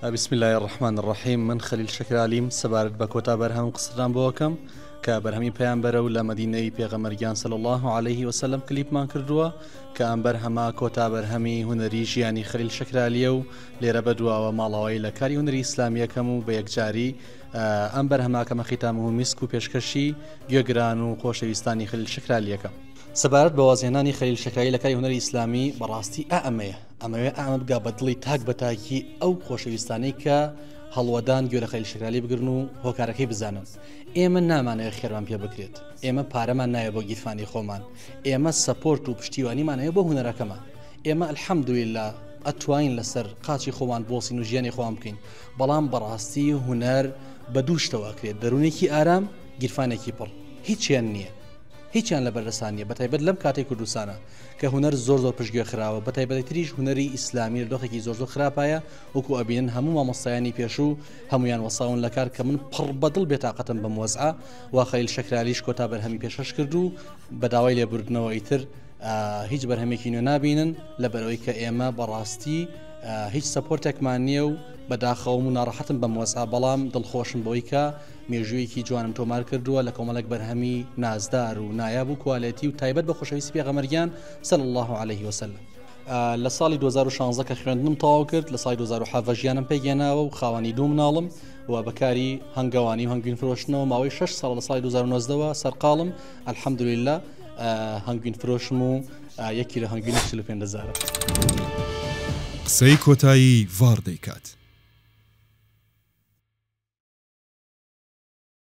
بسم اللە الرحمن الرحیم من خەلیل شەکرالیم سەبارەت بە کۆتا بەرهەمم قسەتان بۆ ئەکەم کە بەرهەمی پەیامبەرە و لە مەدینەی پێغەمبەر گیان صلی اللە علیه وسلم کلیپمان کردووە کە ئەم بەرهەمە کۆتا بەرهەمی هونەری ژیانی خەلیل شەکرالیە و لێرە بەدواوە ماڵاوایی لە کاری هونەری ئیسلامیەکەم و بە یەکجاری ئەم بەرهەماکەمە خیتامه میسک و پێشکەشی گوێگران و خۆشەویستانی خەلیل شەکرالیەکەم. سەبارەت بە وازهێنانی خەلیل شەکرایی لە کاری هونەری ئیسلامی بەڕاستی ئا ئەمەیە ئەمەوێ ئا ئەمە بگا بە دڵی تاک بە تاکی ئەو خۆشەویستانەی کە هەڵوەدان گوێ لە خەلیل شەکرالی بگرن و هۆکارەکەی بزانن ئێمە نامانەوێت خێرمان پێ بکرێت ئێمە پارەمان ناوێت بۆ گیرفانی خۆمان ئێمە support و پشتیوانیمان هەیە بۆ هونەرەکەمان ئێمە الحمدللە ئەتوانین لەسەر قاچی خۆمان بۆسین و ژیانی خۆمان بکەین بەڵام بەڕاستی هونەر بە دوو شتەوە ئەکرێت دەروونێکی ئارام گیرفانێکی پڕ هیچیان نییە هیچیان لەبەردەستا نییە بەتایبەت لەم کاتەی کوردستانە کە هونەر زۆر زۆر پشتگوێ خراوە بەتایبەتیتریش هونەری ئیسلامی لە دۆخێکی زۆر زۆر خراپایە وەکو ئەبینن هەموو مامۆستایانی پێشوو هەمویان وەساون لە کار کە من پڕ بەدڵ بێتاقەتم بەم وەزعە و خەلیل شەکرالیش کۆتا بەرهەمی پێشکەش کرد و بە داوای لێبوردنەوە ئیتر هیچ بەرهەمێکی نوێ نابینن لەبەرئەوەی کە ئێمە بەڕاستی هیچ support ێکمان نییە و بەداخەوەم و ناڕەحەتم بەم وەزعە بەڵام دڵخۆشم بەوەی کە مێژوویەکی جوانم تۆمار کردووە لە کۆمەڵێک بەرهەمی نازدار و نایاب و quality و تایبەت بە خۆشەویستی پێغەمبەر گیان صلی اللە علیه وسلم. لە ساڵی 2016 کە خوێندنم تەواو کرد لە ساڵی 2017 ژیانم پێکهێناوە و خاوەنی دوو مناڵم و بە کاری هەنگەوانی و هەنگوین فرۆشتنەوە ماوەی 6 ساڵ لە ساڵی 2019ەوە سەرقاڵم الحمدلله هەنگوین فرۆشم و یەک کیلۆ هەنگوینیش 45 هەزارە. قسەی کۆتایی ڤاڕ دەیکات.